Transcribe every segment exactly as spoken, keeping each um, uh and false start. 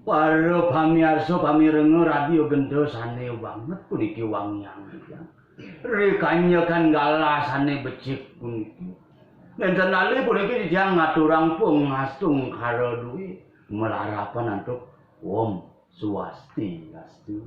Para pamiarsa, pamirenga Radio Genta sané banget puniki wangiang. Rikanyekan galah sané becik puniki. Nénten lali puniki titiang ngaturang pangastungkara dué malarapan antuk Om Swastiastu.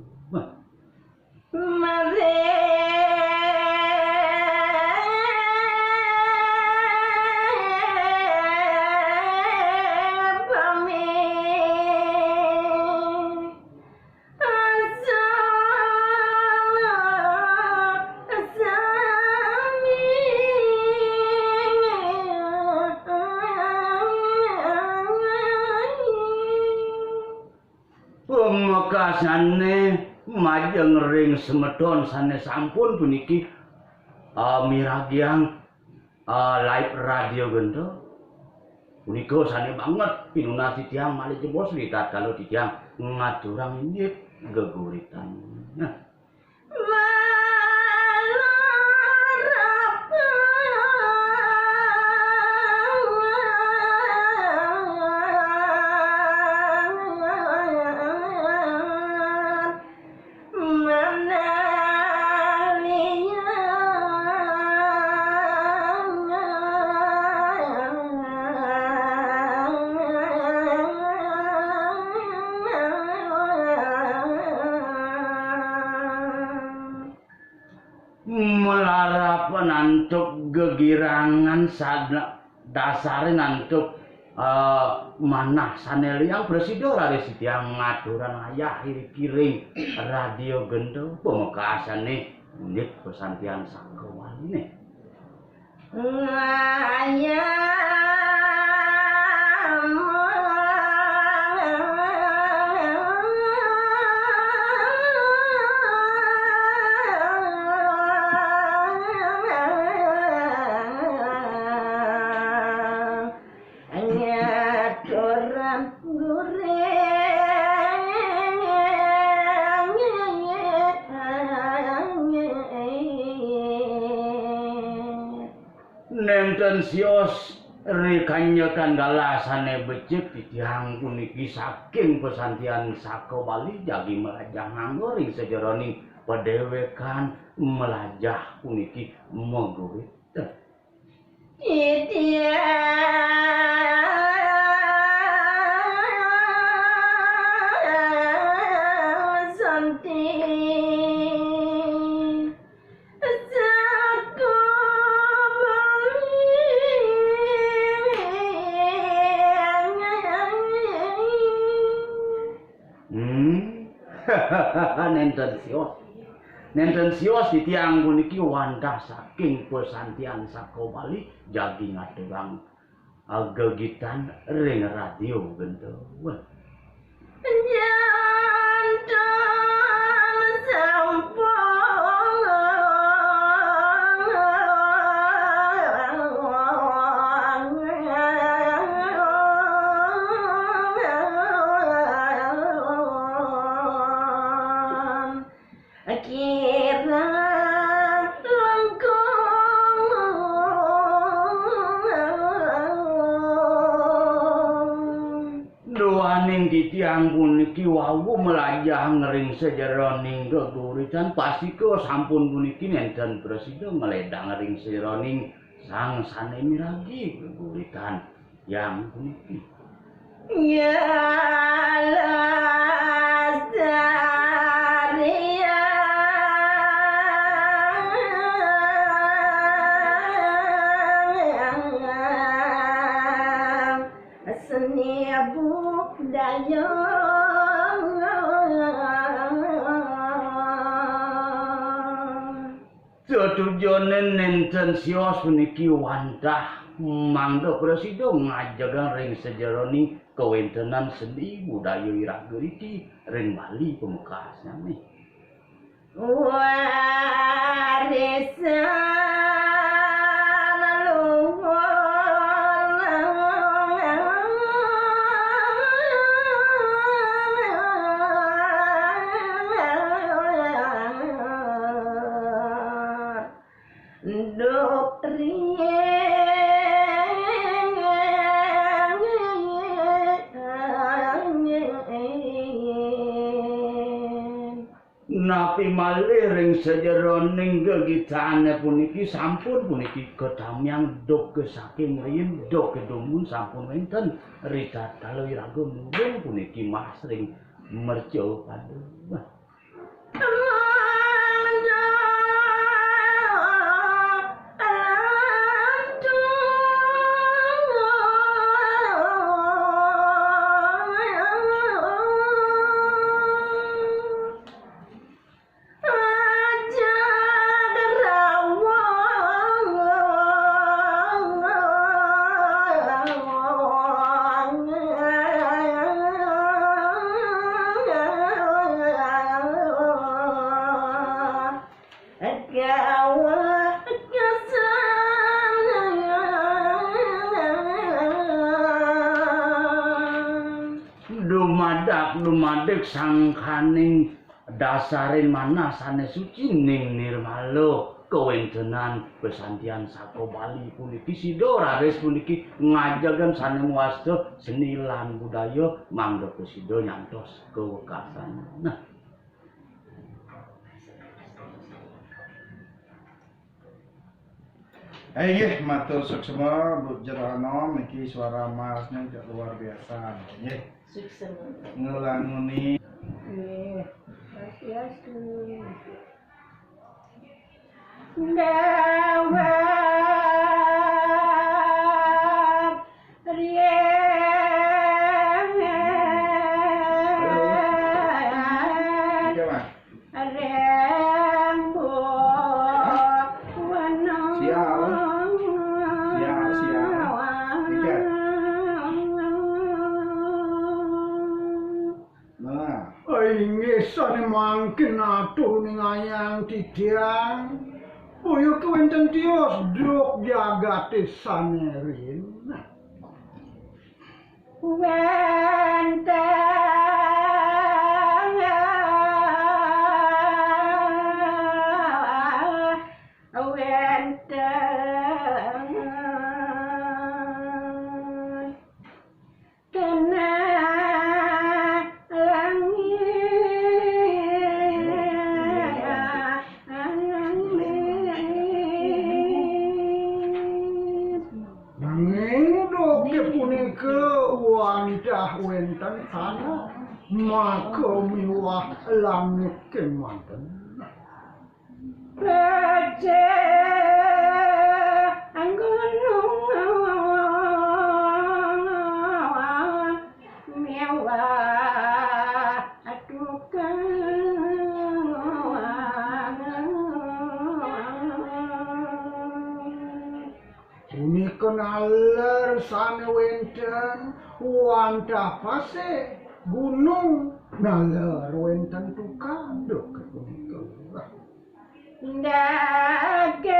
Pamekasané majeng ring semeton sané sampun puniki, eh, miragiang, eh, live Radio Genta. Punika sané banget pinunas titiang malih jebos ritatkala titiang ngaturang indik geguritan. Nah, malarapan antuk gegirangan sada dasarin antuk, eh, manah sané liang, prasida raris titiang ngaturang ayah iriki ring Radio Genta pamekasané unit pasantian saka waliné. Nénten sios rikanyekan galah sané becik titiang puniki saking pasantian saka Bali jagi malajah nganggo ring sajeroning padéwékan malajah puniki magurit. Titiang Santi Saka Bali. Hmm. Nénten sios. Nénten sios titiang puniki wantah saking pasantian saka Bali jagi ngaturang gegitan ring Radio Genta. Wah. Janten sampun kirang langkung. Duaning titiang puniki wau malajah ring sajeroning geguritan, pastika sampun puniki nénten prasida ngledang ring sajeroning sang sané miragi geguritan. Yang puniki. Ngelestariang seni budaya. Tetujoné nénten sios puniki wantah mangda prasida ngajegang ring sajeroning kawéntenan seni budaya iraga riki ring Bali pamekasnyané. Warisan luhur. Duk ring Malih ring sajeroning gegitané puniki sampun puniki katamiang duga saking riin, duga dumun sampun wénten ritatkala iraga murung puniki mas ring mercapada. Dumadak, dumadik sangkaning dasarin manah sané suci ning nirmala kawéntenan pasantian Saka Bali puniki, sida raris puniki ngajegang sané mawasta seni lan budaya mangda prasida nyantos kawekasan. Nah, Eh, inggih, matur suksma, Bu Jero Anom, niki suara masnya juga luar biasa, nggih. Suksma. Ngelanguni. Nggih. Swastiastu. Dawet riyen. Oke, Mas. Rembuana. Siap. Siap, siap. Oke. Nah. Inggih sané mangkin atur ningayang titiang. Boya kawénten tios duk jagaté sané riin. Nah. Wénten, wénten. Tanah langit. Nanging duké punika wantah wénten tanah, maka miwah langit kémanten. Pecah gunung miwah tukang. Punika naler sané wénten wantah pasih gunung, naler wénten tukang, duké punika. Daging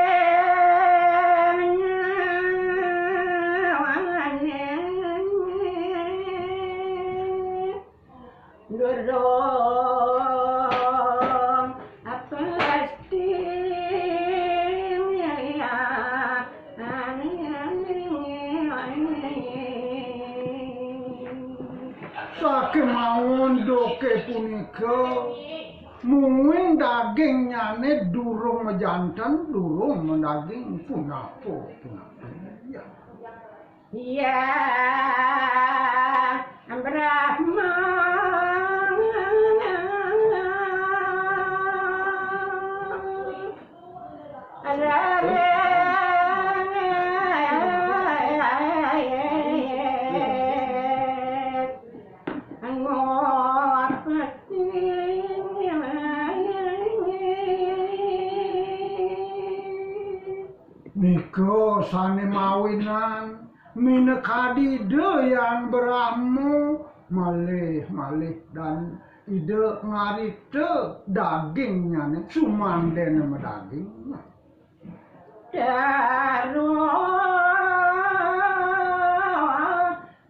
nyawané durung pasti. Sakémaon duké punika, mungguing dagingnyané durung majanten, durung madaging punapa-punapa. Ya. Ya, Brahma. Nika sané mawinan minakadi Ida Hyang Brahma malih-malih dan Ida ngaripta dagingnyané sumandéna madaging. Daru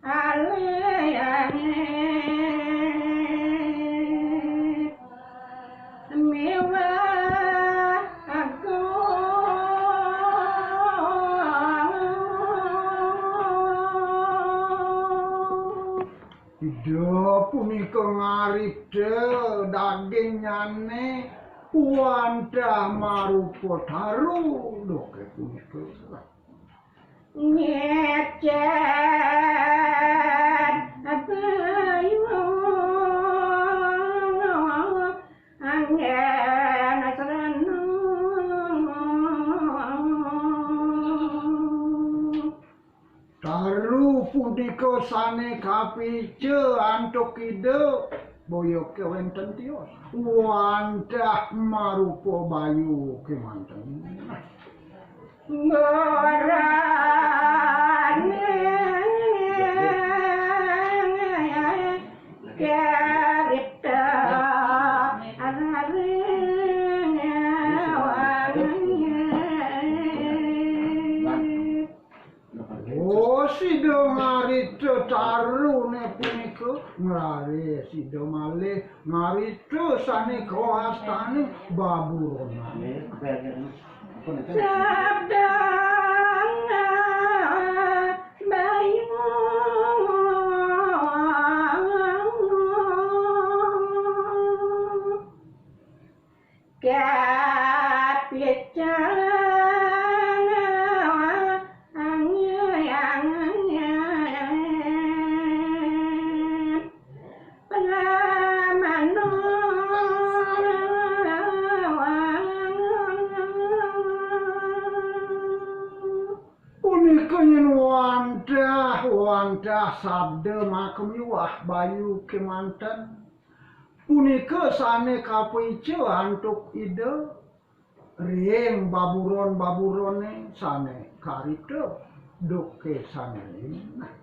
alih miwah agung. Ida punika ngaripta dagingnyané Wantah marupa taru duké punika. Taru punika sané kapica antuk Ida, boya kéwénten tios. Wantah marupa bayu kémanten. Oh, sida ngarita taruné punika, ngraris sida malih ngarita sané kawastané baburonan. Sabda bayu kapica Punika nyén wantah, wantah sabda makamiwah bayu kémanten. Punika sané kapica antuk Ida ring baburon-baburoné sané karita duké sané linah.